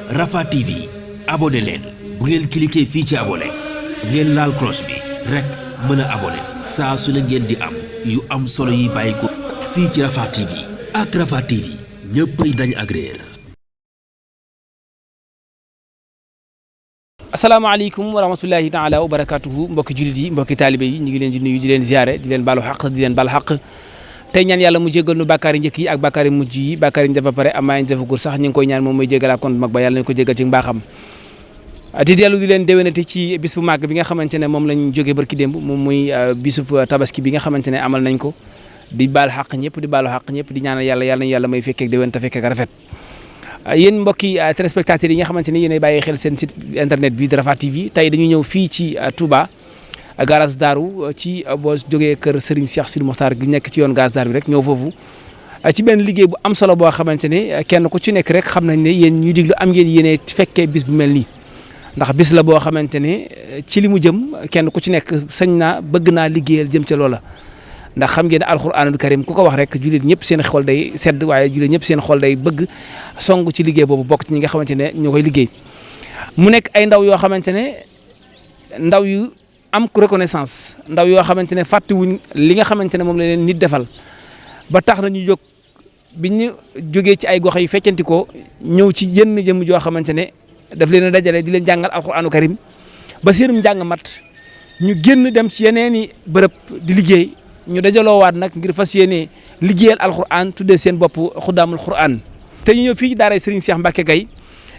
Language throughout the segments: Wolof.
Rafah TV abonné leen bu ngeen cliquer fii ci abonné ngeen laal cloche bi rek mën a abonné saa su ne ngeen di am yu am solo yi bàyyi ko fii ci Rafah TV ak Rafah TV ñëppay dañ ak réer. asalaamaaleykum wa rahmatullahi taala wa barakatuhu mbokki jullit yi mbokki taalibe yi ñu ngi leen di nuyu di leen ziare di leen baalu xaq di leen baal xaq tey ñaan yàlla mu jéggal nu bàkkaar yi njëkk yi ak bàkkaar yi mujj yi bàkkaar yi ñu def ba pare amaa ñu defagul sax ñu ngi koy ñaan moom mooy jéggalaa kon mag ba yàlla nañu ko jéggal ci mbaaxam di dellu di leen déwénati ci bis bu màgg bi nga xamante ne moom lañ jógee barki démb moom muy bisub tabaski bi nga xamante ne amal nañ ko di baal xaq ñëpp di baalu xaq ñëpp di ñaanal yàlla nañu yàlla may fekkeek déwén te fekkeek rafet yéen mbokki téléspectateurs yi nga xamante ni yéenay bàyyi xel seen site internet bi di Rafah TV tey dañu ñëw fii ci Touba garage Daaru ci boo jógee kër Serigne Cheikh Sidi Mokhtar gi nekk ci yoon garage Daaru bi rek ñëw foofu ci benn liggéey bu am solo boo xamante ne kenn ku ci nekk rek xam nañ ne yéen ñuy diglu am ngeen yéene fekkee bis bu mel nii ndax bis la boo xamante ne ci li mu jëm kenn ku ci nekk sañ naa bëgg naa liggéeyal jëm ca loola ndax xam ngeen ne alxuraanul karim ku ko wax rek jullit ñëpp seen xol day sedd waaye jullit ñëpp seen xol day bëgg song ci liggéey boobu bokk ci ñi nga xamante ne ñoo koy liggéey mu nekk ay ndaw yoo xamante ne ndaw yu am reconnaissance ndaw yoo xamante ne fàttewuñ li nga xamante ne moom la leen nit defal ba tax na ñu jóg bi ñu jógee ci ay gox yi feccanti ko ñëw ci yenn jëm joo xamante ne daf leen a dajale di leen jàngal alxuraanul karim ba seenum njàng mat ñu génn dem ci yeneeni bërëb di liggéey ñu dajaloowaat nag ngir fas yéene liggéeyal alxuraan tuddee seen bopp xuddaamul xuraan te ñu ñëw fii ci daaray Serigne Cheikh Mbacke Gaye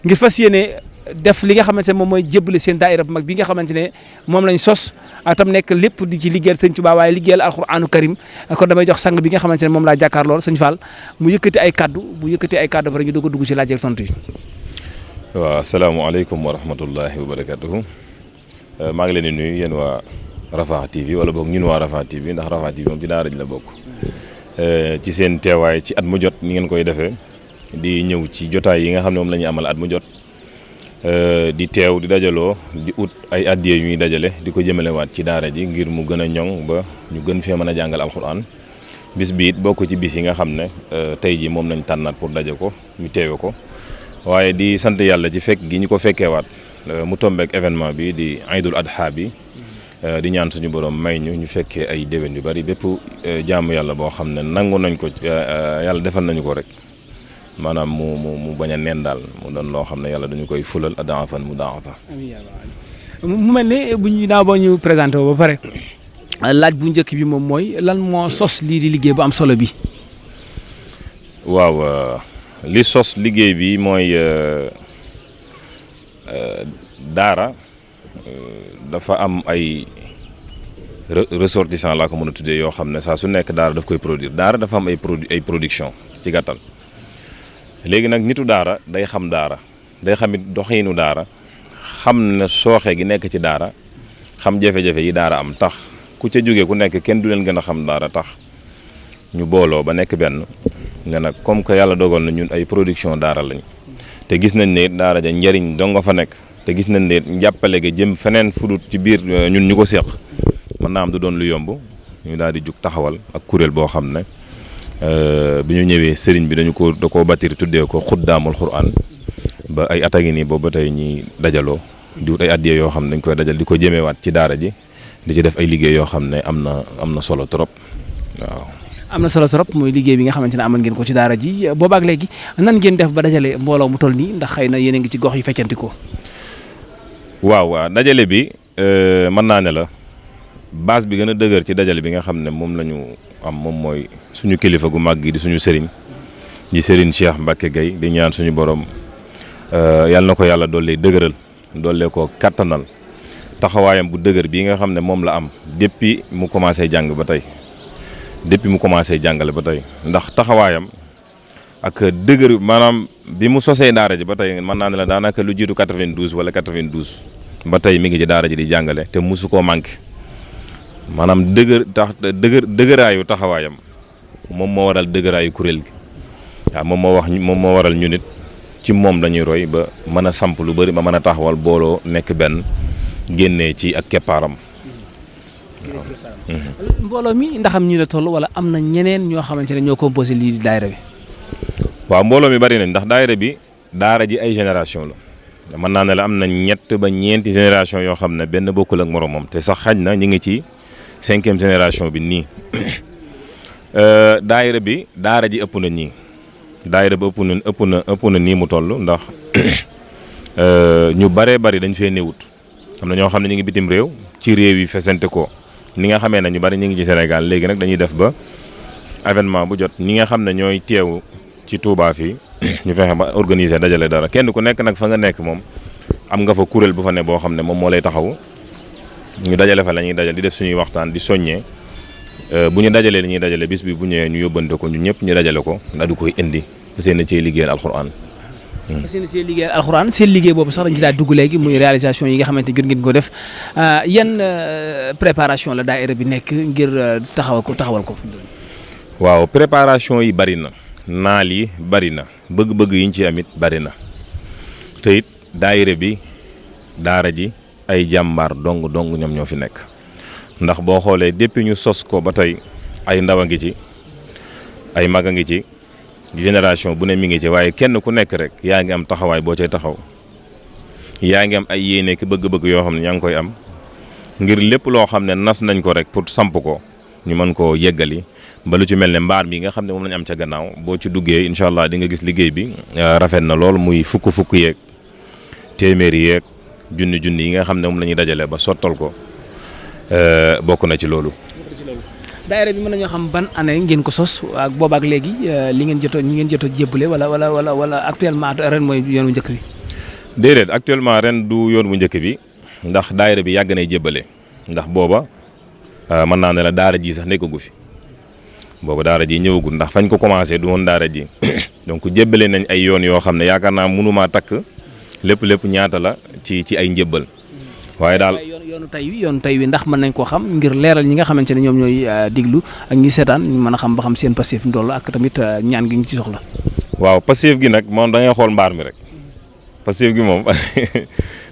ngir fas yéene def li nga xamante ne moom mooy jébbale seen daayira bu mag bi nga xamante ne moom lañ sos tam nekk lépp di ci liggéeyal sëñ Tuubaa waaye liggéeyal alxuraanu karim kon damay jox sang bi nga xamante ne moom laa jàkkaar lool sëñ Fall mu yëkkati ay kaddu bu yëkkati ay kaddu ba rek ñu doog a dugg ci laaj ak tontu yi. waaw asalaamaaleykum wa rahmatullahi wa barakatuhu maa ngi leen di nuyu yéen waa Rafah TV wala boog ñun waa Rafah TV ndax Rafah TV moom ci daara ji la bokk ci seen teewaay ci at mu jot ni ngeen koy defee di ñëw ci jotaay yi nga xam ne moom la ñuy amal at mu jot di teew di dajaloo di ut ay addiye yu ñuy dajale di ko jëmalewaat ci daara ji ngir mu gën a ñoŋ ba ñu gën fee mën a jàngal alxuraan bis bi it bokk ci bis yi nga xam ne tey ji moom lañ tànnaat pour daje ko ñu teewe ko waaye di sant yàlla ci fekk gi ñu ko fekkeewaat mu tombeek événement bi di Aïdul Adha bi di ñaan suñu borom may ñu fekkee ay déwén yu bari bépp jaamu yàlla boo xam ne nangu nañ ko yàlla defal nañu ko rek maanaam mu bañ a neen daal mu doon loo xam ne yàlla dañu koy fulal adaafan mu daafa. mu mel ne bu ñu naaw ba ñu présenté woo ba pare laaj bu njëkk bi moom mooy lan moo sos lii di liggéey bu am solo bi. waaw li sos liggéey bi mooy daara. dafa am ay ressortissant laa ko mën a tuddee yoo xam ne saa su nekk daara daf koy produire daara dafa am ay production ci gàttal léegi nag nitu daara day xam daara day xamit doxiinu daara xam ne sooxe gi nekk ci daara xam jafe-jafe yi daara am tax ku ca jógee ku nekk kenn du leen gën a xam daara tax ñu booloo ba nekk benn nga nag comme que yàlla dogal na ñun ay production daara lañ te gis nañ ne daara ja njariñ dong nga fa nekk te gis nañ ne njàppale ga jëm feneen fudut ci biir ñun ñu ko seq mën naa am du doon lu yomb ñu daal di jug taxawal ak kuréel boo xam ne bi ñu ñëwee sëriñ bi da koo bâtir tuddee ko xuddaamul xuraan ba ay at a ngi nii boobu ba tey ñi dajaloo di wut ay addiya yoo xam ne dañ koy dajal di ko jëmewaat ci daara ji di ci def ay liggéey yoo xam ne am na solo trop waaw. am na solo trop mooy liggéey bi nga xamante ne amal ngeen ko ci daara ji boobaak léegi nan ngeen def ba dajale mbooloo mu toll nii ndax xëy na yéen a ngi ci gox yi feccanti ko. waaw dajale bi mën naa ne la base bi gën a dëgër ci dajale bi nga xam ne moom la ñu am moom mooy suñu kilifa gu mag gi di suñu sëriñ di sëriñ Cheikh Mbacke Gaye di ñaan suñu borom yàlla na ko yàlla doole dëgëral doole ko kattanal taxawaayam bu dëgër bii nga xam ne moom la am depuis mu commencé jàng ba tey depuis mu commencé jàngale ba tey ndax taxawaayam ak dëgër maanaam bi mu sosee daara ji ba tey mën naa ne la daanaka lu jiitu 92 wala 92 ba tey mi ngi ci daara ji di jàngale te mosu koo manqué maanaam dëgëraayu taxawaayam moom moo waral dëgëraayu kuréel gi waaw moom moo waral ñu nit ci moom lañuy roy ba mën a samp lu bari ba mën a taxawal booloo nekk benn génnee ci ak keppaaram. mbooloo mi ndaxam ñi la toll wala am na ñeneen ñoo xamante ne ñoo composé lii di daayira bi. waaw mbooloo mi bari nañ ndax daayira bi daara ji ay génération la mën naa ne la am na 3 ba 4 génération yoo xam ne benn bokkul ak moromam te sax xaj na ñu ngi ci 5e génération bi nii daayira bi daara ji ëpp na ñii daayira bi ëpp na nii mu toll ndax ñu baree bari dañ fee néewut am na ñoo xam ne ñu ngi bitim réew ci réew yi fesante ko ni nga xamee ne ñu bari ñu ngi ci Sénégal léegi nag dañuy def ba événement bu jot ñi nga xam ne ñooy teew ci Touba fii ñu fexe ba organiser dajale dara kenn ku nekk nag fa nga nekk moom am nga fa kuréel bu fa ne boo xam ne moom moo lay taxaw ñu dajale fa la ñuy dajal di def suñuy waxtaan di soññee bu ñu dajalee li ñuy dajale bis bi bu ñëwee ñu yóbbante ko ñu ñëpp ñu dajale ko ndax du koy indi seen cee liggéeyal alxuraan. seen liggéeyal alxuraan seen liggéey boobu sax dañu ci daal dugg léegi muy réalisation yi nga xamante ni gën ngeen ko def yan préparation la daayira bi nekk ngir taxawal ko. waaw préparation yi bari na naal yi bari na bëgg-bëgg yi ñu ci amit bari na te it daayira bi daara ji ay jàmbaar dong ñoom ñoo fi nekk ndax boo xoolee depuis ñu sos ko ba tey ay ndaw a ngi ci ay mag a ngi ci génération bu ne mi ngi ci waaye kenn ku nekk rek yaa ngi am taxawaay boo cay taxaw yaa ngi am ay yéene ki bëgg-bëgg yoo xam ne yaa ngi koy am ngir lépp loo xam ne nas nañ ko rek pour samp ko ñu mën koo yeggali ba lu ci mel ne mbaar mi nga xam ne moom lañ am ca gannaaw boo ci duggee incha allah di nga gis liggéey bi rafet na lool muy fukk yeeg téeméeri yeeg junni yi nga xam ne moom la ñuy dajale ba sottal ko bokk na ci loolu. daayira bi mën nañoo xam ban année ngeen ko sos ak boobaak léegi ñi ngeen jot a jébbale wala actuellement ren mooy yoon bu njëkk bi. déedéet actuellement ren du yoon bu njëkk bi ndax daayira bi yàgg nay jébbale ndax booba mën naa ne la daara ji sax nekkagu fi booba daara ji ñëwagul ndax fañ ko commencé du woon daara ji donc jébbale nañ ay yoon yoo xam ne yaakaar naa mënumaa takk lépp ñaata la ci ay njébbal waaye daal yoonu tey wi ndax mën nañ koo xam ngir leeral ñi nga xamante ne ñoom ñooy diglu ak ñi seetaan ñu mën a xam ba xam seen passif ndoll ak tamit ñaan gi ñu ci soxla. waaw passif gi nag moom da ngay xool mbaar mi rek passif gi moom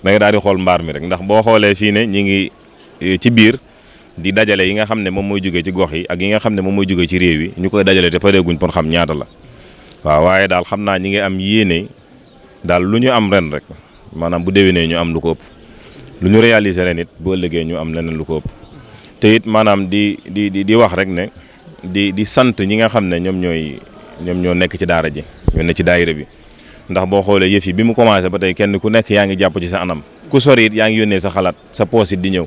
da nga daal di xool mbaar mi rek ndax boo xoolee fii ne ñi ngi ci biir di dajale yi nga xam ne moom mooy jógee ci gox yi ak yi nga xam ne moom mooy jógee ci réew yi ñu koy dajale te pareeguñ pour xam ñaata la waaw waaye daal xam naa ñi ngi am yéene daal lu ñu am ren rek maanaam bu déwénee ñu am lu ko ëpp lu ñu réaliser ren it boo ëllëgee ñu am leneen lu ko ëpp te it maanaam di wax rek ne di sant ñi nga xam ne ñoom ñoo nekk ci daara ji ñoo ne ci daayira bi ndax boo xoolee yëf yi bi mu commencé ba tey kenn ku nekk yaa ngi jàpp ci sa anam ku sori it yaa ngi yónnee sa xalaat sa poos it di ñëw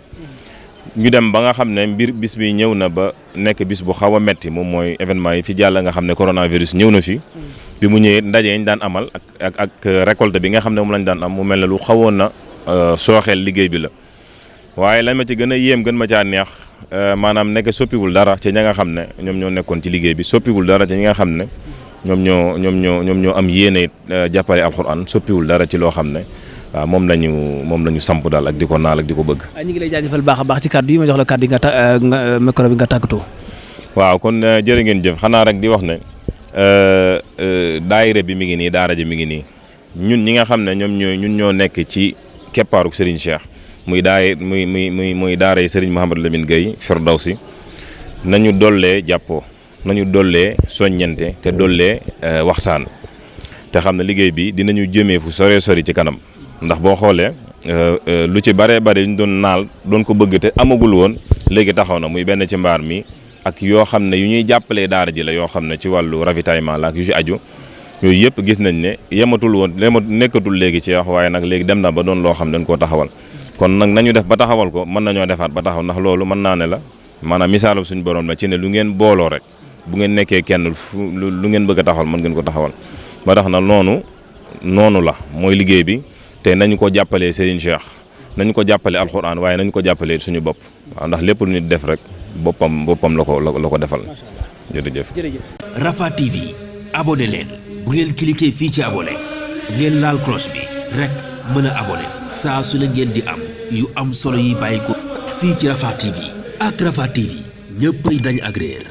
ñu dem ba nga xam ne bis bi ñëw na ba nekk bis bu xaw a metti moom mooy événement yi fi jàll nga xam ne coronavirus ñëw na fi bi mu ñëwee ndaje ñu daan amal ak récolte bi nga xam ne moom lañ daan am mu mel ne lu xawoon na sooxeel liggéey bi la waaye lañ ma ci gën a yéem gën ma caa neex maanaam nekk soppiwul dara ci ña nga xam ne ñoom ñoo nekkoon ci liggéey bi soppiwul dara ci ñi nga xam ne ñoom ñoo am yéene jàppale alxuraan soppiwul dara ci loo xam ne waaw moom lañu samp daal ak di ko naal ak di ko bëgg. ñu ngi lay jaajëfal baax a baax ci kàddu yi ma jox la kàddu yi nga micro bi nga tàggatoo. waaw kon jërë ngeen jëf xanaa rek di wax ne daayira bi mi ngi nii daara ji mi ngi nii ñun ñi nga xam ne ñun ñoo nekk ci keppaaruk Serigne Cheikh muy daara yi Serigne Mouhamadou Lamine Gueye Firdawsi nañu dollee jàppoo nañu dollee soññante te dollee waxtaan te xam ne liggéey bi dinañu jëmee fu sore sori ci kanam ndax boo xoolee lu ci bare ñu doon naal doon ko bëgg te amagul woon léegi taxaw na muy benn ci mbaar mi ak yoo xam ne yu ñuy jàppalee daara ji la yoo xam ne ci wàllu ravitaillement la ak yu ci aju yooyu yëpp gis nañ ne nekkatul léegi ci wax waaye nag léegi dem na ba doon loo xam ne dañ koo taxawal kon nag nañu def ba taxawal ko mën nañoo defaat ba taxaw ndax loolu mën naa ne la maanaam misaalum suñu borom la ci ne lu ngeen booloo rek bu ngeen nekkee kenn lu ngeen bëgg a taxawal mën ngeen ko taxawal ba tax na noonu la mooy liggéey bi te nañu ko jàppalee Serigne Cheikh nañu ko jàppale alxuraan waaye nañu ko jàppalee suñu bopp waaw ndax lépp lu nit def rek boppam la ko defal jërëjëf. Rafah TV abonné leen bu ngeen cliquer fii ci abonné ngeen laal cloche bi rek mën a abonné saa su ne ngeen di am yu am solo yi bàyyi ko fii ci Rafah TV ak Rafah TV ñëppay dañ ak réer